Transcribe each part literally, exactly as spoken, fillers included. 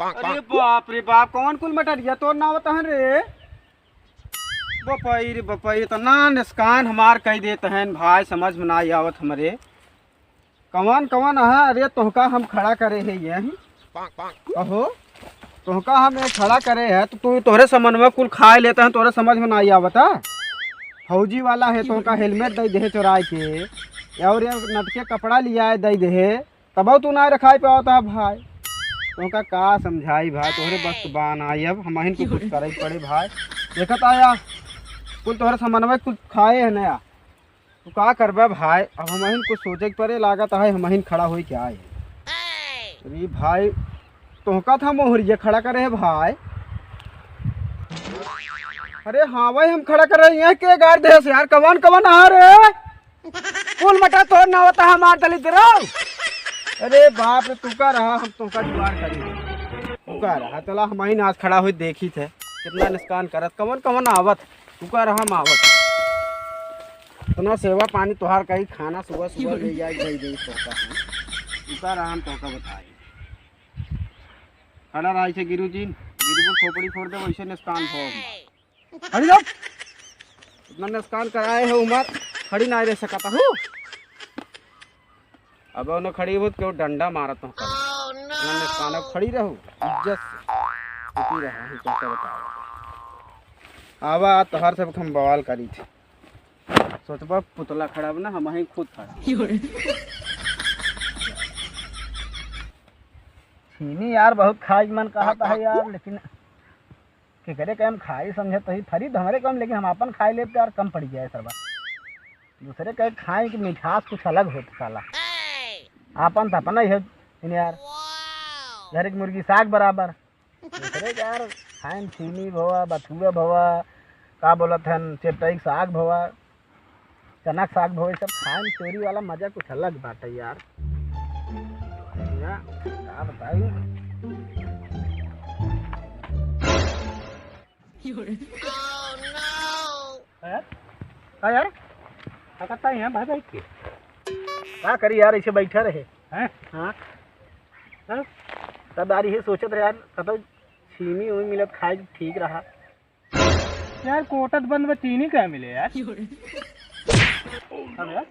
अरे बाप रे बाप, कौन कुल मटरिया तोर नावत हन रे? बपई रे बपई, इतना नुकसान हमार कई देत हन भाई, समझ में ना आवत हमरे। कवन कवन है? अरे तोहका हम खड़ा करे है यही। कहो, तोहका हम ये खड़ा करे है तो तू तोहरे समनवा कुल खाए लेत है, तोहरे समझ में ना आवत है। फौजी वाला है, तोहका हेलमेट दे दे चोराए के, और ये नटके कपड़ा लियाए दे दे, तबो तू ना रखाई पावत है भाई। तोहका का समझाई भाई, तोहरे बस के बान आई, अब हमहिन को कुछ करे के पड़े भाई। देखत आया, कुल तोहरे समनवा कुछ खाए है नया। तू का करबे भाई, अब हमहिन कुछ सोचे के पड़े, लागत है हमहिन खड़ा होई क्या है। अरे भाई, तोहका था मोहरिया खड़ा करे है भाई। अरे हाँ भाई, हम खड़ा कर रहे हैं, के गाड़ दे यार, कवन कवन आ रे? कुल मटा तोर ना होता हमार दलित रहो। अरे बाप रे, तू का रहा, हम तोहका जुगाड़ करी। तू का रहा, चला हमहिन आज खड़ा होई देखी थे, कितना नुकसान करत, कवन कवन आवत। तू का रहा हम आवत। इतना सेवा पानी तोहार कही, खाना सुबह सुबह ले जाए, जाए, जाए, तोहका हम। तू का रहा हम तोहका बताए। खड़ा रहा इसे गिरू जी, गिरू को खोपड़ी फोड़ दे, वैसे नुकसान हो। खड़ी रहो। इतना नुकसान कराए हो उमर, खड़ी ना रह सकता हूँ। अब उन्हें खड़ी हो तो डंडा मारत हूँ। इतना नुकसान, अब खड़ी रहो, इज्जत से। चुपी रहो, हम तुमसे बताओ। आवा, तोहर सब हम बवाल करी थे। सोचबा पुतला खड़ा बना, हमहिन खुद खड़ा। छीनी यार, बहुत खाए के मन कहत है यार, लेकिन केकरे के हम खाई समझत ही, फरी तो हमरे कम, लेकिन हम आपन खाए लेब तो यार कम पड़ी जाए सरबा। दूसरे के खाए की मिठास कुछ अलग होत साला। आपन तो अपना ही है यार, घर की मुर्गी साग बराबर। दूसरे के यार खाए में छीनी भवा, बथुआ भवा, का बोलत हन, चेपटई के साग भवा, चना के साग भवा, ये सब खाए में चोरी वाला मजा कुछ अलग बाटे यार। या, का बताई? हैं? का यार? का करता है यहाँ भाई भाई के? का करी यार, ऐसे बैठा रहे। हैं? हाँ। हैं? तब यार ये सोचत रहे यार, कतौ छीमी उमी मिलत खाए के ठीक रहा। यार, कोटत बंद बा, चीनी कहाँ मिले यार? अब यार,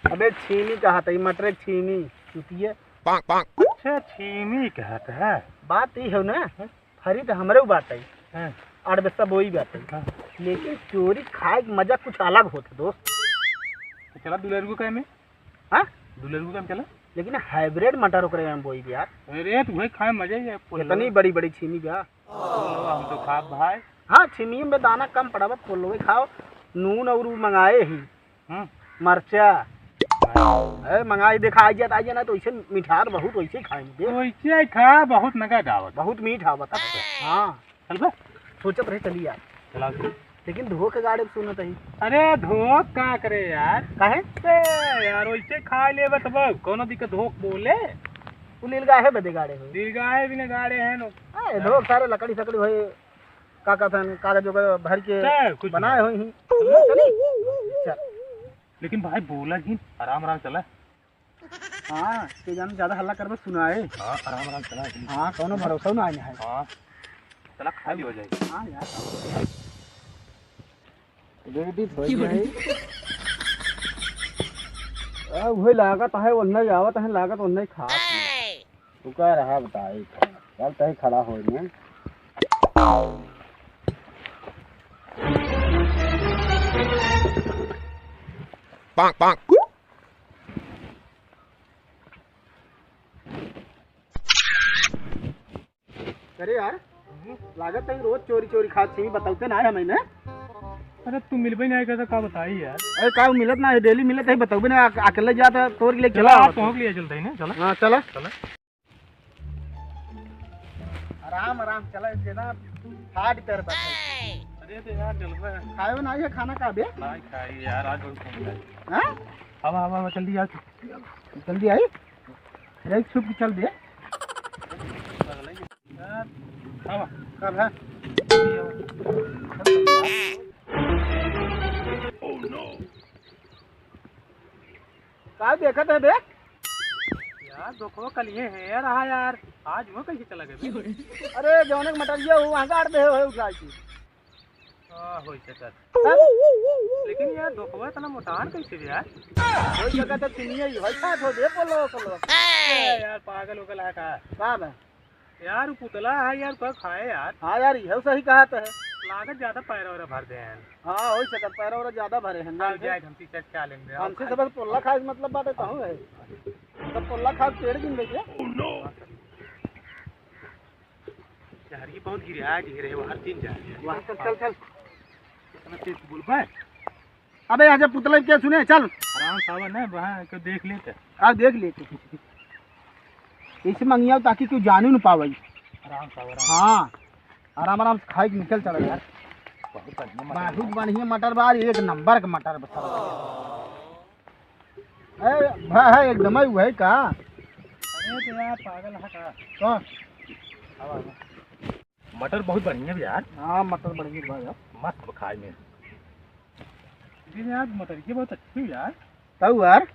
अबे छीमी कहा था, ये मटर एक छीमी, चुतिया। अच्छा, छीमी कहा था। बात ई है ना, फरी तो हमरे बात है। हाँ। अड़बस्सा बोई बात है। हाँ। लेकिन चोरी खाए के मजा कुछ अलग होता दोस्त। तो चला दुलरगू का में। हाँ? दुलरगू का में चला। लेकिन हाइब्रिड मटर ओकरे में बोई यार। अरे, तू वही खाए मजा ही है, फुल इतनी लोग। बड़ी बड़ी छीमी बा। फुल लोग हम तो खाब भाई। हाँ, छीमी में दाना कम पड़ा बा, फुल लोग खाओ। नून और ऊ मंगाए ही। हम्म। मरचा। हाँ। ए, मंगाई देखा, आई जात, आई जाना, तो ऐसे मीठार बहुत वैसे ही खाएंगे। वैसे ही खा, बहुत नगद आवत। बहुत मीठ आवत। अच्छा। हाँ। चल बे। सोचत रहे, चली यार। चला। लेकिन धोख गाड़े के सुनत ही। अरे, धोख का करे यार? काहे? ए, यार, वैसे खा लेबे तब कौनो दिक्कत, धोख बोले? वो लील गाहे बदे गाड़े हो। लील गाहे भी ना गाड़े हैं नो। ए, धोख सारे लकड़ी सकड़ी होए, का कहत हन, कागज ओगज भर के चल, कुछ बनाए नहीं। होई ही। चल। लेकिन भाई बोला ही, आराम आराम चला। हाँ, ते जान ज्यादा हल्ला करबे सुनाए। हाँ, आराम आराम चला। हाँ, कौनो भरोसा ना आए है। हाँ। चला खा लियो जाए। हाँ यार। रेडी हो जाए। अब वही लागत है, ओन्ने आवत है, लागत ओन्ने खा। तू का रहा बताई, चल तही खड़ा हो में। पाक, पाक। अरे यार, लागत है रोज चोरी चोरी खात छी, बताते ना है हमें ना। अरे तू मिलबे नहीं करता, का बताई यार। अरे का मिलत ना है, डेली मिलत है, बताबे ना, अक-, अकेले जात है, तोड़ के लेके चला, चला आप। पहुँच लिया चलते ही ना, चला। हाँ, चला। चला। आराम, आराम, चला, इतना हार्ड कर बैठे। अरे तो यार, चल रहा है। खायो ना है खाना का बे? नहीं खाई यार, आज बहुत कम खाई। हाँ? अब, अब, अब, जल्दी आ। जल्दी आई? अरे, छुप के चल दे। अब। कब है? का देखत है बे? यार, धोखवा कलिए है यार, हाँ यार, आज वो कैसे चला गया बे? अरे, जौने के मटरिया हो, वहाँ गाड़ दे हो, उठा के। हाँ, होई सकत। तब? लेकिन यार, धोखवा इतना मोटान कैसे बे यार? होई सकत है, सुनिए ही, भाई, साथ हो दे, बोलो, बोलो। ए, यार, पागल उगल है का? का बा? यार, वो पुतला है यार, का खाए यार? हाँ यार, यह सही कहा तो है। लागत ज्यादा पैरा वैरा भर दे हैं। हाँ, होई सकत, पैरा वैरा ज्यादा भरे हैं, हाँ, जानते? जाए, हम टीचर क्या लेंगे? हमसे सबक पोल्ला खाए से मतलब बाटे, कहूँ है? सब पोल्ला खाए पेड़ गिन लेके। जहर की बहुत गिरे, आ गिरे, वो हर दिन जा रहे हैं। वाह, चल, चल, चल। इतना तेज बोल पाए? अबे, आजा पुतला के सुने, चल। आराम से आवा ना, वहाँ के देख लेते। आ, देख लेते। इसे मंगिया ताकि क्यों जाने न पावे। आराम से आवा, आराम से। हाँ, आराम, आराम से खाए के निकल चला यार। बहुत बढ़िया मटर बहुत बा। बढ़िया मटर बा, एक नंबर के मटर बा सारा। ए, भाई, है एकदम ही वही का? अरे तो यार, पागल है का? कौन? आवा, आवा। मटर बहुत बढ़िया बा यार। हाँ, मटर बढ़िया बा यार। मस्त बा खाए में। लेकिन यार, मटर की बहुत अच्छी बा यार। तब यार?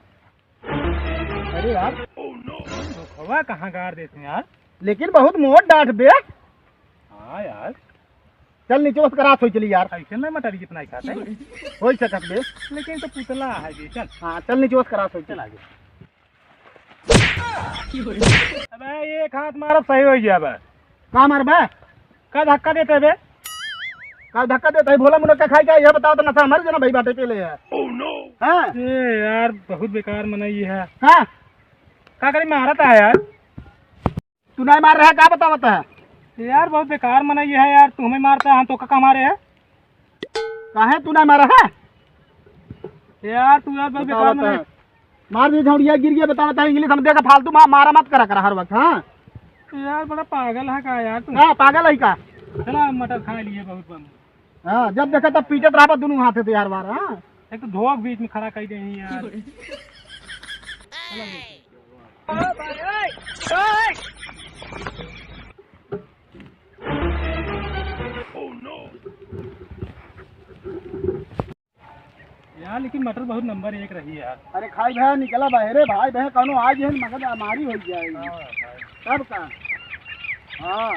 अरे यार। धोखवा कहाँ गाड़ देते हैं यार? लेकिन बहुत मोट डांट बे। हाँ यार। चल नीचे उस क्रास हो चली यार। ऐसे में मटर कितना ही खाते हैं। हो ही सकत बे। लेकिन तो पुतला है जी, चल। हाँ, चल नीचे उस क्रास हो चल चल। आगे। अबे एक हाथ मारब सही हो गया बे। का मारबे? का धक्का देते बे? का धक्का देते है? भोला मुनक्का खाए क्या? यह बताओ तो नशा हमारे जना भाई बाटे पी ले यार। हाँ? ए यार, बहुत बेकार मनई है। हाँ? का करी, मारत है यार। तू नहीं मार रहा है, का बतावत है? यार, बहुत बेकार मनई है यार, तू हमें मारता है, हम तो का मारे है? काहे तू नहीं मारा है? यार, तू यार, बहुत बेकार बतावत मनई है। मार दी झौड़िया, गिर गया, बतावत है, इंग्लिश हम देखा, फालतू मा-, मारा मत करा करा हर वक्त, हाँ? यार, बड़ा पागल है का यार तू? हाँ, पागल है का? चला, मटर खा लिए बहुत बम। हाँ, जब देखा तब पीटत रहा दोनों हाथ से यार बार, हाँ? एक तो धोख बीच में खड़ा कर दे यार। यार, लेकिन मटर बहुत नंबर एक रही यार। अरे खाई भैया, निकला बहरे भाई, बहन कौनो आज है मगज हमारी हो जाएगी। हाँ, भाई। तब का? हाँ।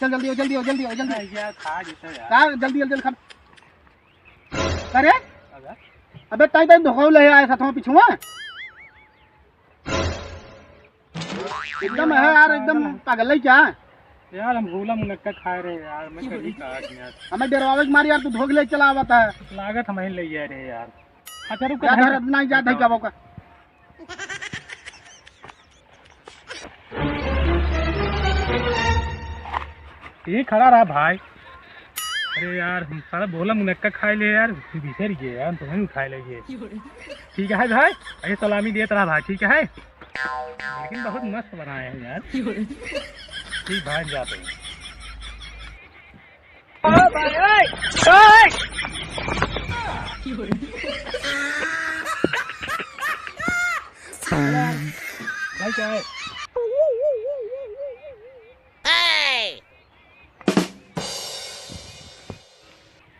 चल जल्दी हो, जल्दी हो, जल्दी हो, जल्दी हो। नहीं यार, खा लेता यार। का जल्दी, जल्दी, जल्दी खा। अरे? अबे? अबे ताई, ताई धोखा ले आए साथ में पीछुआ। एकदम है यार, एकदम पागल है क्या? यार, हम भोला मुनक्का खाए रहे यार, मैं कहीं कहा कि यार। हमें डरवावे के मारे यार, तू धोख ले चला आवत है। लागत हम ही ले गए रहे यार। अच्छा, रुक, क्या घर नहीं जात है क्या वो का? ये खड़ा रहा भाई। अरे यार, हम सारा भोला मुनक्का खाए ले यार, बिसर गए यार, तुम्हें उठाए ले गए। ठीक है भाई, ये सलामी देत रहा भाई, ठीक है। लेकिन बहुत मस्त बनाए हैं यार। ठीक भाई, हम जाते हैं। भाई क्या है?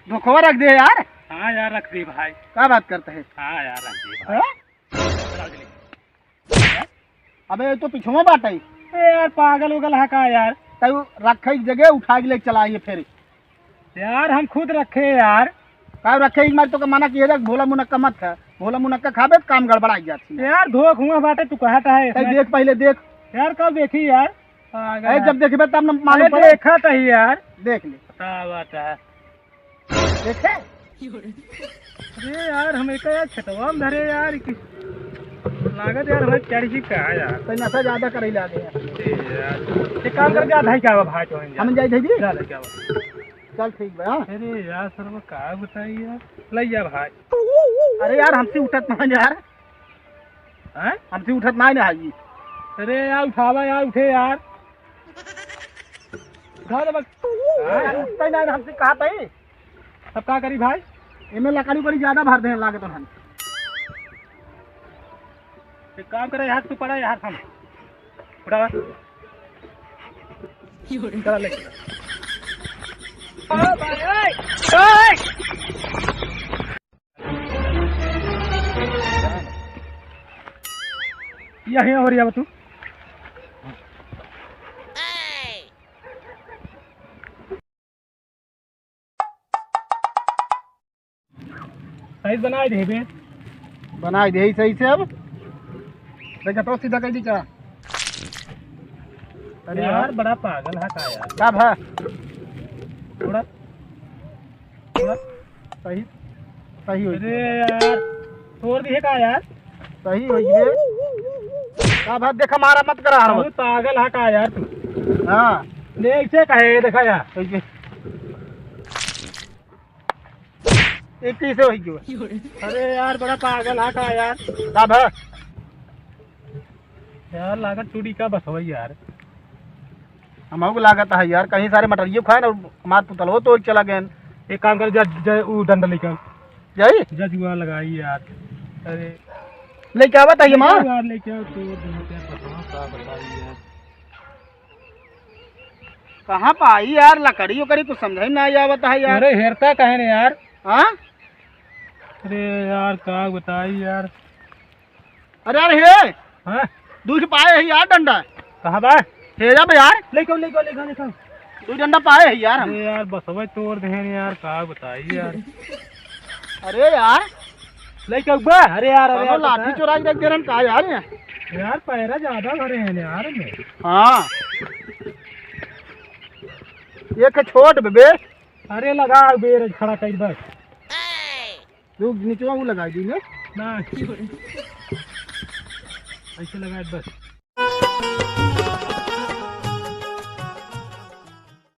धोखवा रख दे यार। हाँ यार, रख दे भाई। का बात करते हैं? हाँ यार, रख दे भाई। हाँ? अबे, ये तो पिछुआ बाटे। ए यार, पागल उगल है का यार? तू रखे एक जगह, उठा के ले चला ये फिर। यार, हम खुद रखे यार। का रखे? एक बार तो के मना किए देख, भोला मुनक्का मत खा। भोला मुनक्का खाबे तो काम गड़बड़ा जाती है। यार, धोख हुआ बाटे, तू कहत है तै इसमें। देख, पहले देख। यार, कब देखी यार? पागल ए, है। जब देखबे तब न मालूम अरे, पड़े। देखा तो ही यार। देख ले। का बात है? देखे? अरे यार, हम एक यार छतवा में धरे यार, कि लागत यार, हमें चढ़ की कहा यार। तो नशा ज्यादा करे लागे यार। ए यार, एक काम कर, जा भाई, क्या हुआ भाई, तो हम जाए थे जी। जा ले, क्या हुआ? चल ठीक बा, हाँ। अरे यार, सर, वो का बताई यार, ले जा भाई। अरे यार, हमसे उठत ना यार। हैं? हमसे उठत ना है ना जी। अरे यार, उठावा यार, उठे यार। उठा दे बस। हाँ, उठता ही ना, हमसे कहा था ही। अब का करी भाई? एमे लकड़ी बड़ी ज्यादा भर दे लागे तो हम। एक काम करे यार, तू पड़ा यार, हम उठा। चला ले। या, या, और या तू। सही बनाए दे बे। बनाए दे सही से अब। देखा तो सीधा कर दी का। अरे यार, यार। बड़ा पागल है का यार? का भा? थोड़ा, थोड़ा। सही, सही हो अरे गया। यार, तोड़ दिए का यार? सही हो गए। का भा? देखा, मारा मत करा हर अरे वक्त। पागल है का यार तू? हाँ। देख से कहे, देखा यार। सही से। एक कैसे हो गयो? अरे यार, बड़ा पागल है का यार? का भा? यार, लागत चूड़ी का बस हो यार। हमहू को लागत है यार, कहीं सारे मटरियो खाए ना, हमार पुतलवो तो चला गए। एक काम कर, जा, जा, ऊ डंडा लेके आओ। जाई? जा जुआ लगाई यार। अरे। लेके आवत है ये माँ? यार, लेके आओ तो, दुनिया के बताओ, का बताई यार। कहाँ पाई यार लकड़ी उकड़ी, कुछ समझ में ना आवत है यार। अरे, हेरता काहे ने यार? हाँ? अरे यार, का बताई यार। अरे यार, हे। हाँ? दू ठे पाए है यार डंडा। कहाँ बा? हे जा बे यार। लेके आओ, लेके आओ, लेके आओ, लेके आओ। दू डंडा पाए है यार हम। अरे यार, बसवे तोड़ देहेन यार, का बताई यार। अरे यार। लेके आओ बा। अरे यार, अरे कौनो यार, लाठी बता। चोरा के रख दे रहन का यार ये? यार, पैरा ज्यादा भरे हैं यार में। हाँ। एक छोट बे। अरे लगा बेर खड़ा कर बस। जो निचवा वो लगा दी ने। ना। ऐसे लगा बस।